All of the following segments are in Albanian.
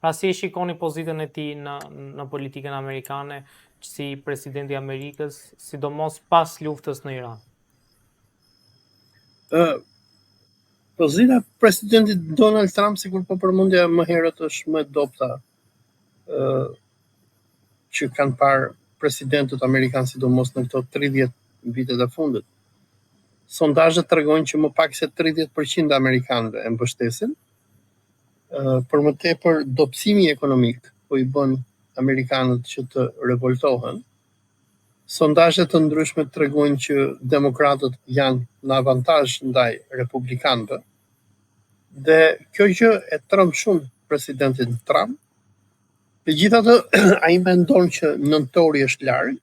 Pra si e shikoni pozitën e tij në në politikën amerikane si presidenti i Amerikës, sidomos pas luftës në Iran? Ë pozita e presidentit Donald Trump, sikur po përmendja më herët, është më e dobta ë që kanë parë presidentët amerikanë, sidomos në këto 30 vitet e fundit. Sondazhet tregojnë që më pak se 30% e amerikanëve e mbështesin. Për më tepër, dobësimi ekonomik po i bën amerikanët që të revoltohen. Sondazhe të ndryshme tregojnë që demokratët janë në avantazh ndaj republikanëve. Dhe kjo gjë e tremb shumë presidentin Trump. Megjithatë, ai mendon që nëntori është larg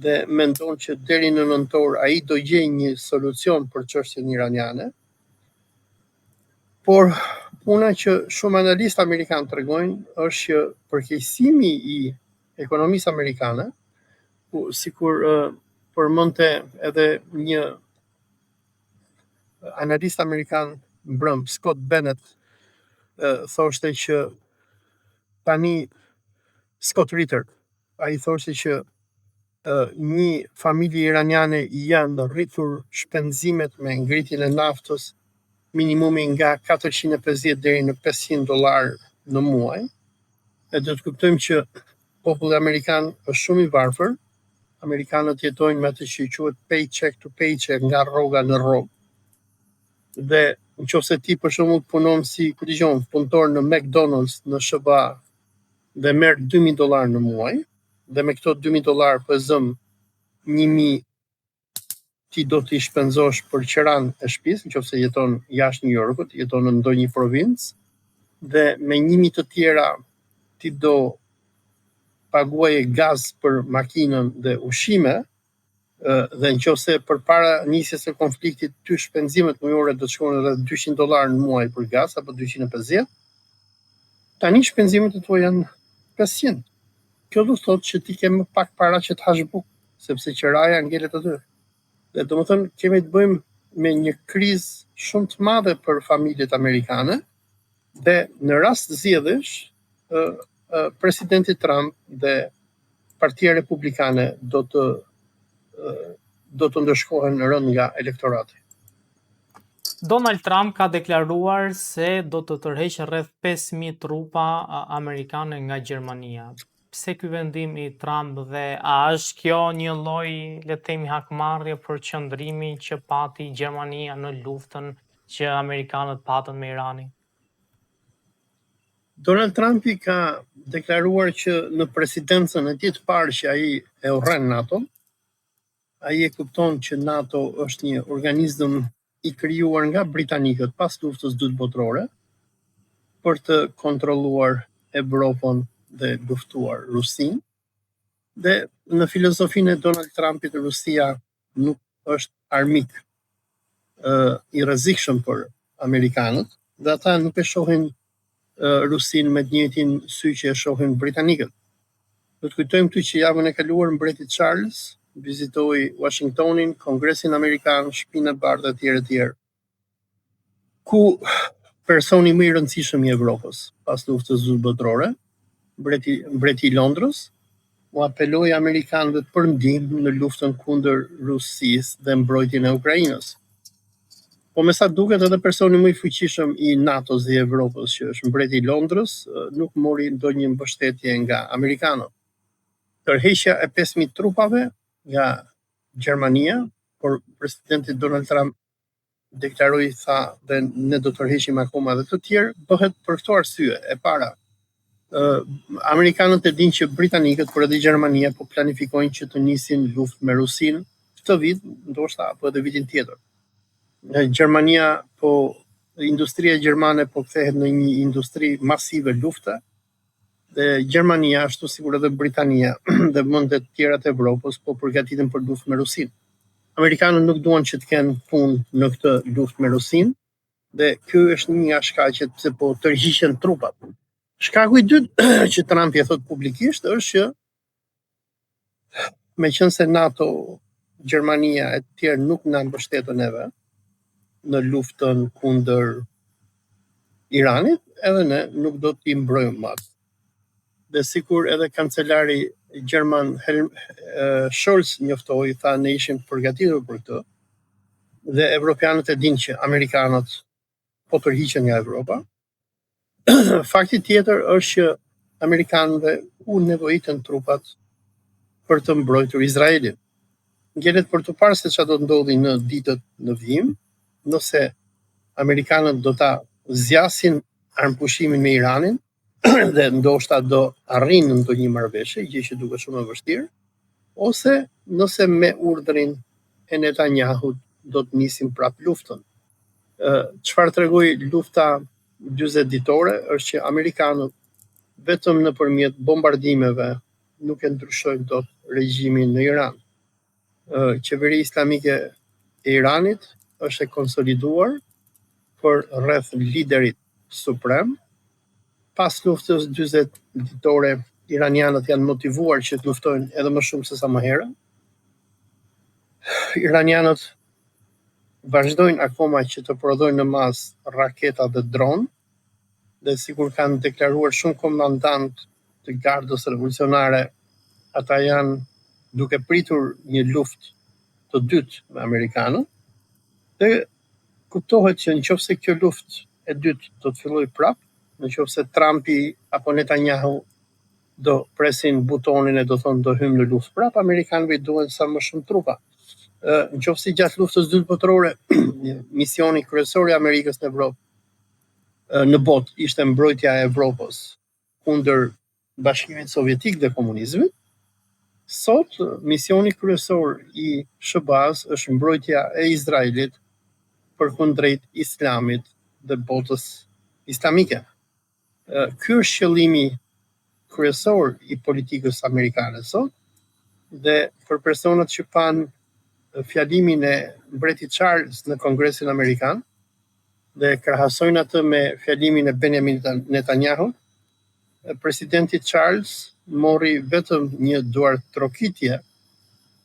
dhe mendon që deri në nëntor ai do gjejë një solucion për çështjen iraniane. Por puna që shumë analistë amerikanë tregojnë është që përkeqësimi i ekonomisë amerikane, ku sikur përmendte edhe një analist amerikan mbrëm, Scott Bennett, thoshte që tani Scott Ritter, ai thoshte që një familje iraniane i janë rritur shpenzimet me ngritjen e naftës minimumi nga 450 deri në 500 dollar në muaj. E do të kuptojmë që populli amerikan është shumë i varfër. Amerikanët jetojnë me atë që quhet paycheck to paycheck, nga rroga në rrogë. Dhe në qoftë se ti për shembull punon si, ku dëgjon, punëtor në McDonald's në SHBA dhe merr 2000 dollar në muaj, dhe me këto 2000 dollar po e zëm 1000 ti do t'i shpenzosh për qeran e shtëpisë, nëse jeton jashtë New Yorkut, jeton në ndonjë provincë, dhe me 1000 të tjera ti do paguaje gaz për makinën dhe ushqime, dhe në qoftë se përpara nisjes së konfliktit ty shpenzimet mujore do të shkonin rreth 200 dollar në muaj për gaz apo 250, tani shpenzimet e tua janë 500. Kjo do të thotë që ti ke më pak para që të hash bukë, sepse qiraja ngelet aty. Dhe do më thënë, kemi të bëjmë me një krizë shumë të madhe për familjet amerikane, dhe në rast zgjedhjesh, presidenti Trump dhe Partia Republikane do të ndëshkohen rënd nga elektorati. Donald Trump ka deklaruar se do të tërheqë rreth 5000 trupa amerikane nga Gjermania. Pse ky vendim i Trump dhe a është kjo një lloj, le të themi, hakmarrje për qëndrimin që pati Gjermania në luftën që amerikanët patën me Iranin? Donald Trumpi ka deklaruar që në presidencën e tij të parë që ai e urren NATO, ai e kupton që NATO është një organizëm i krijuar nga britanikët pas luftës dytë botërore për të kontrolluar Evropën dhe luftuar Rusinë. Dhe në filozofinë e Donald Trumpit, Rusia nuk është armik i rrezikshëm për amerikanët dhe ata nuk e shohin Rusinë me të njëjtin sy që e shohin britanikët. Do të kujtojmë këtu që javën e kaluar mbreti Charles vizitoi Washingtonin, Kongresin Amerikan, Shtëpinë e Bardhë e tjerë e tjerë. Ku personi më i rëndësishëm i Evropës pas luftës së dytë botërore, mbreti i Londrës, u apeloi amerikanëve për ndihmë në luftën kundër Rusisë dhe mbrojtjen e Ukrainës. Po me sa duket edhe personi më i fuqishëm i NATO-s dhe i Evropës, që është mbreti i Londrës, nuk mori ndonjë mbështetje nga amerikanët. Tërheqja e 5000 trupave nga Gjermania, por presidenti Donald Trump deklaroi, tha, dhe ne do tërheqim akoma edhe të tjerë, bëhet për këto arsye. E para, amerikanët e dinë që britanikët, por edhe Gjermania po planifikojnë që të nisin luftë me Rusinë këtë vit, ndoshta apo edhe vitin tjetër. Gjermania po industria gjermane po kthehet në një industri masive lufte dhe Gjermania, ashtu sikur edhe Britania dhe vendet tjera të Evropës, po përgatiten për luftë me Rusinë. Amerikanët nuk duan që të kenë punë në këtë luftë me Rusinë dhe ky është një nga shkaqet pse po tërhiqen trupat. Shkaku i dytë që Trumpi e thot publikisht është që me qenë se NATO, Gjermania e të tjerë nuk na mbështetën neve në luftën kundër. Iranit, edhe ne nuk do t'i mbrojmë më. Dhe sikur edhe kancelari gjerman Helm, Scholz njoftoi, tha ne ishim të përgatitur për këtë. Dhe evropianët e dinë që amerikanët po tërhiqen nga Evropa. Fakti tjetër është që amerikanëve u nevojiten trupat për të mbrojtur Izraelin. Ngelet për të parë se çfarë do të ndodhi në ditët në vijim, nëse amerikanët do ta zgjasin armëpushimin me Iranin dhe ndoshta do arrijnë në ndonjë marrëveshje, gjë që duket shumë e vështirë, ose nëse me urdhrin e Netanyahut do të nisin prapë luftën. Çfarë tregoi lufta 40 ditore është që amerikanët vetëm nëpërmjet bombardimeve nuk e ndryshojnë dot regjimin në Iran. Qeveria Islamike e Iranit është e konsoliduar për rreth liderit suprem. Pas luftës 40 ditore, iranianët janë motivuar që të luftojnë edhe më shumë se sa më herët. Iranianët vazhdojnë akoma që të prodhojnë në masë raketa dhe dron, dhe sikur kanë deklaruar shumë komandantë të gardës revolucionare, ata janë duke pritur një luftë të dytë me amerikanët. Dhe kuptohet që në qoftë se kjo luftë e dytë do të fillojë prapë, në qoftë se Trumpi apo Netanyahu do presin butonin e do thonë do hymë në luftë prapë, amerikanëve i duhen sa më shumë trupa. Në qoftë se gjatë luftës dytë botërore, misioni kryesor i Amerikës në Evropë, në botë ishte mbrojtja e Evropës kundër Bashkimit Sovjetik dhe komunizmit, sot misioni kryesor i SHBA-s është mbrojtja e Izraelit përkundrejt Islamit dhe botës islamike. Ky është qëllimi kryesor i politikës amerikane sot dhe për personat që panë fjalimin e mbretit Charles në Kongresin Amerikan dhe krahasojnë atë me fjalimin e Benjamin Netanyahu, presidenti Charles mori vetëm një duartrokitje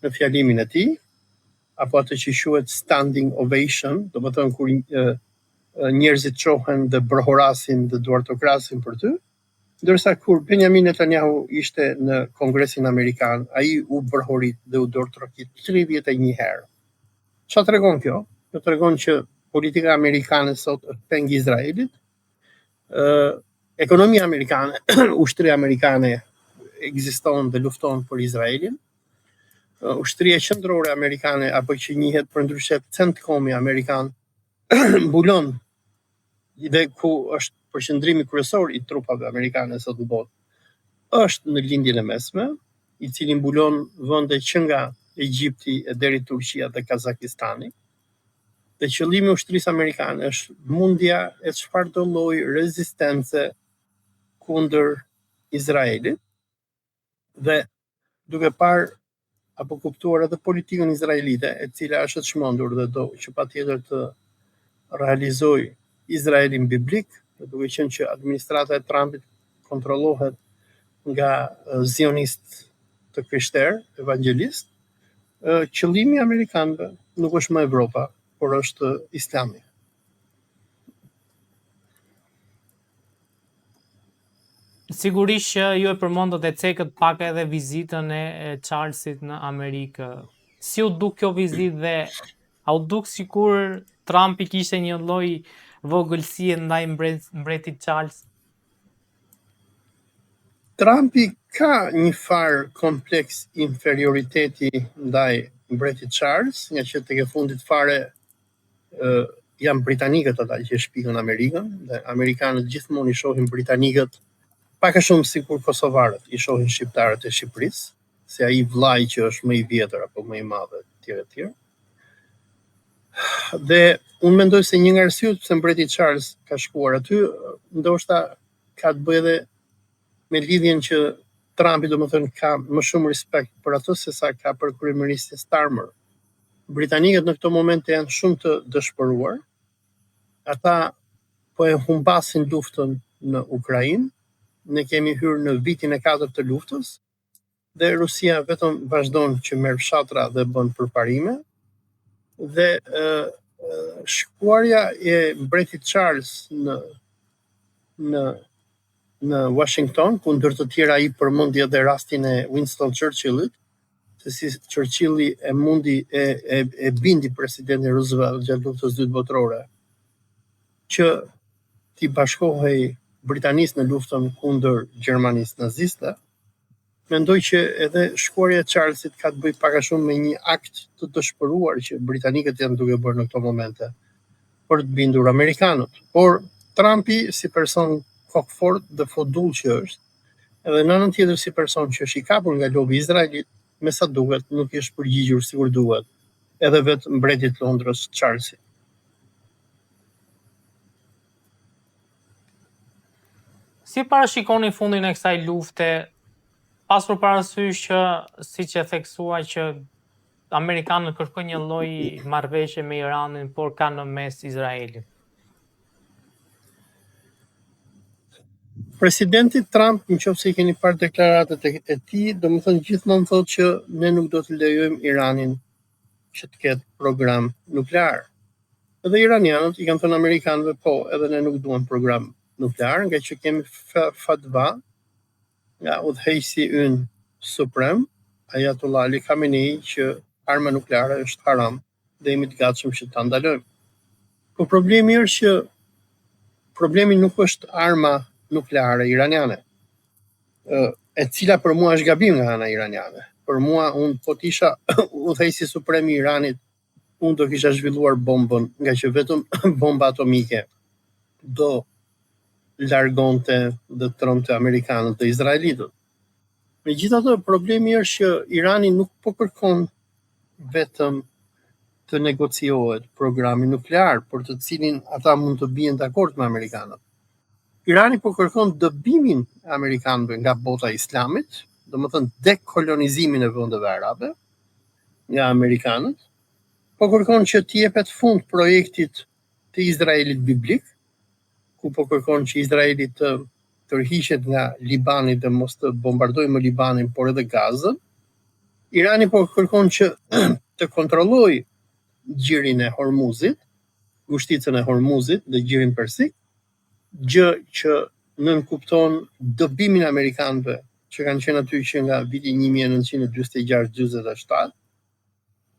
në fjalimin e tij, apo atë që quhet standing ovation, domethënë kur njerëzit çohen dhe brohorasin dhe duartrokrasin për ty, ndërsa kur Benjamin Netanyahu ishte në Kongresin Amerikan, ai u brohorit dhe u duartrokit 31 herë. Çfarë tregon kjo? Kjo tregon që politika amerikane sot është peng i Izraelit. Ë ekonomia amerikane, ushtria amerikane ekziston dhe lufton për Izraelin. Ushtria qendrore amerikane apo që njihet përndryshe CENTCOM-i amerikan mbulon dhe ku është përqendrimi kryesor i trupave amerikane sot në botë është në Lindjen e Mesme, i cili mbulon vende që nga Egjipti e deri Turqia dhe Kazakistani. Dhe qëllimi i ushtrisë amerikane është mundja e çfarëdo lloj rezistence kundër Izraelit. Dhe duke parë apo kuptuar edhe politikën izraelite, e cila është e çmendur dhe do që patjetër të realizojë Izraelin biblik, dhe duke qenë që administrata e Trumpit kontrollohet nga zionistë të krishterë, evangjelistë, qëllimi i amerikanëve nuk është më Evropa, por është Islami. Sigurisht që ju e përmendët e cekët pak edhe vizitën e Charlesit në Amerikë. Si u duk kjo vizitë dhe a u duk sikur Trumpi kishte një lloj vogëlsie ndaj mbretit Charles? Trumpi ka një farë kompleks inferioriteti ndaj mbretit Charles, nga që tek e fundit fare janë britanikët ata që e shpikën Amerikën dhe amerikanët gjithmonë i shohin britanikët pak a shumë sikur kosovarët i shohin shqiptarët e Shqipërisë, si ai vllai që është më i vjetër apo më i madh etj etj. Dhe unë mendoj se një nga arsyet pse mbreti Charles ka shkuar aty, ndoshta ka të bëjë edhe me lidhjen që Trumpi domethënë ka më shumë respekt për atë se sa ka për kryeministrin Starmer. Britanikët në këto momente janë shumë të dëshpëruar. Ata po e humbasin luftën në Ukrainë. Ne kemi hyrë në vitin e katërt të luftës dhe Rusia vetëm vazhdon që merr fshatra dhe bën përparime. Dhe ë shkuarja e mbretit Charles në në në Washington, ku ndër të tjera ai përmendi edhe rastin e Winston Churchillit, se si Churchilli e mundi e e, e bindi presidentin Roosevelt gjatë luftës së dytë botërore që t'i bashkohej Britanisë në luftën kundër Gjermanisë naziste. Mendoj që edhe shkuarja e Charlesit ka të bëjë pak a shumë me një akt të dëshpëruar që britanikët janë duke bërë në këto momente për të bindur amerikanët. Por Trumpi si person kokëfort dhe fodull që është, edhe në anën tjetër si person që është i kapur nga lobi izraelit, me sa duket nuk i është përgjigjur sikur duhet edhe vetë mbretit të Londrës Charlesit. Si parashikoni fundin e kësaj lufte, pasur parasysh që, siç e theksua që amerikanët kërkojnë një lloj marrëveshje me Iranin, por kanë në mes Izraelin? Presidenti Trump, në qoftë se i keni parë deklaratat e, e tij, domethënë gjithmonë thotë që ne nuk do të lejojmë Iranin që të ketë program nuklear. Edhe iranianët i kanë thënë amerikanëve po, edhe ne nuk duam program nuklear, ngaqë kemi fatva nga udhëheqësi ynë suprem, Ayatollah Ali Khamenei, që arma nukleare është haram dhe jemi të gatshëm që ta ndalojmë. Po problemi është që problemi nuk është arma nukleare iraniane, e cila për mua është gabim nga ana iraniane. Për mua, unë po të isha udhëheqësi suprem i Iranit, unë do kisha zhvilluar bombën, ngaqë vetëm bomba atomike do largonte dhe trembte amerikanët dhe izraelitët. Megjithatë, problemi është që Irani nuk po kërkon vetëm të negociohet programi nuklear, për të cilin ata mund të bien dakord me amerikanët. Irani po kërkon dëbimin e amerikanëve nga bota e islamit, domethënë dekolonizimin e vendeve arabe, nga amerikanët, po kërkon që t'i jepet fund projektit të Izraelit biblik, ku po kërkon që Izraeli të tërhiqet nga Libani dhe mos të bombardojë më Libanin, por edhe Gazën. Irani po kërkon që të kontrollojë gjirin e Hormuzit, ngushticën e Hormuzit dhe gjirin persik, gjë që nënkupton dëbimin e amerikanëve që kanë qenë aty që nga viti 1946-47.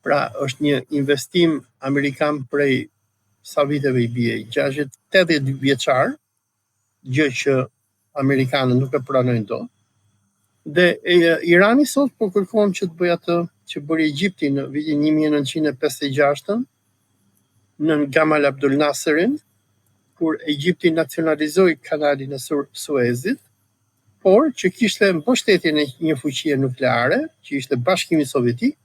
Pra është një investim amerikan prej sa viteve i bie, 60 80 vjeçar, gjë që amerikanët nuk e pranojnë dot. Dhe e, Irani sot po kërkon që të bëjë atë që bëri Egjipti në vitin 1956 nën Gamal Abdel Nasserin, kur Egjipti nacionalizoi kanalin e Suezit, por që kishte mbështetjen e një fuqie nukleare, që ishte Bashkimi Sovjetik,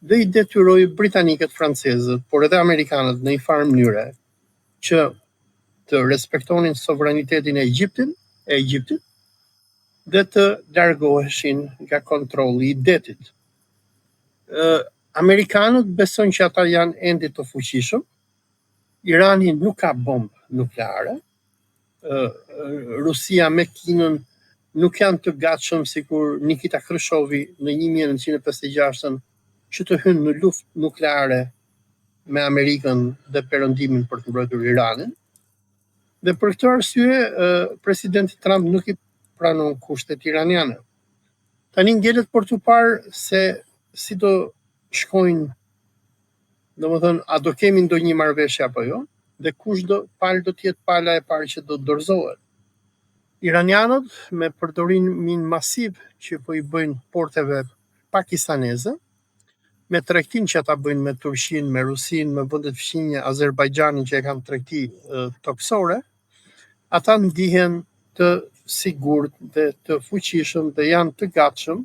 dhe i detyroi britanikët, francezët, por edhe amerikanët në një farë mënyre që të respektonin sovranitetin e Egjiptin, e Egjiptit dhe të largoheshin nga kontrolli i detit. Ë amerikanët besojnë që ata janë ende të fuqishëm. Irani nuk ka bombë nukleare. Ë Rusia me Kinën nuk janë të gatshëm sikur Nikita Khrushchevi në 1956-ën që të hynë në luftë nukleare me Amerikën dhe Perëndimin për të mbrojtur Iranin. Dhe për këtë arsye, presidenti Trump nuk i pranon kushtet iraniane. Tani ngelet për t'u parë se si do shkojnë, domethënë, a do kemi ndonjë marrëveshje apo jo, dhe kush do palë do të jetë pala e parë që do të dorëzohet. Iranianët me përdorimin masiv që po i bëjnë porteve pakistaneze, me tregtinë që ata bëjnë me Turqinë, me Rusinë, me vendet fqinje, Azerbajxhanin që e kanë tregti tokësore, ata ndihen të sigurt dhe të fuqishëm dhe janë të gatshëm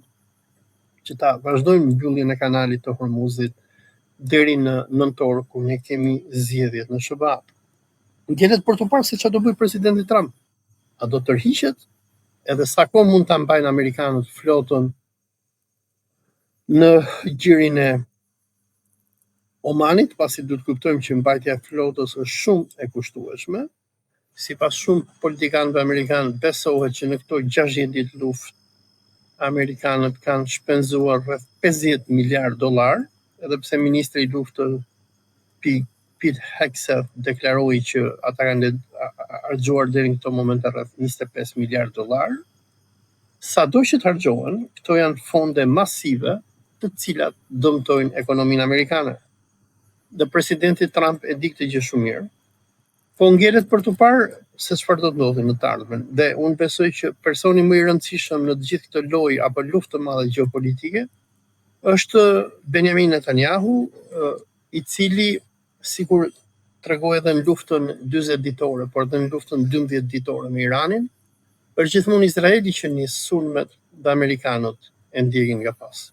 që ta vazhdojnë mbylljen e kanalit të Hormuzit deri në nëntor kur ne kemi zgjedhjet në SHBA. Ngelet për të parë se çfarë do bëjë presidenti Trump. A do tërhiqet? Edhe sa kohë mund ta mbajnë amerikanët flotën në gjirin e Omanit, pasi duhet të kuptojmë që mbajtja e flotës është shumë e kushtueshme. Sipas shumë politikanëve amerikanë besohet që në këto 60 ditë luftë amerikanët kanë shpenzuar rreth 50 miliard dollar, edhe pse ministri i luftës Pete Pete Hegseth deklaroi që ata kanë harxhuar deri në këto momente rreth 25 miliard dollar. Sado që të harxhohen, këto janë fonde masive të cilat dëmtojnë ekonominë amerikane. Dhe presidenti Trump e di këtë gjë shumë mirë. Po ngelet për të parë se çfarë do të ndodhi në të ardhmen. Dhe unë besoj që personi më i rëndësishëm në të gjithë këtë lojë apo luftë të madhe gjeopolitike është Benjamin Netanyahu, i cili sikur tregoi edhe në luftën 40 ditore, por edhe në luftën 12 ditore me Iranin, është gjithmonë Izraeli që nis sulmet dhe amerikanët e ndjekin nga pas.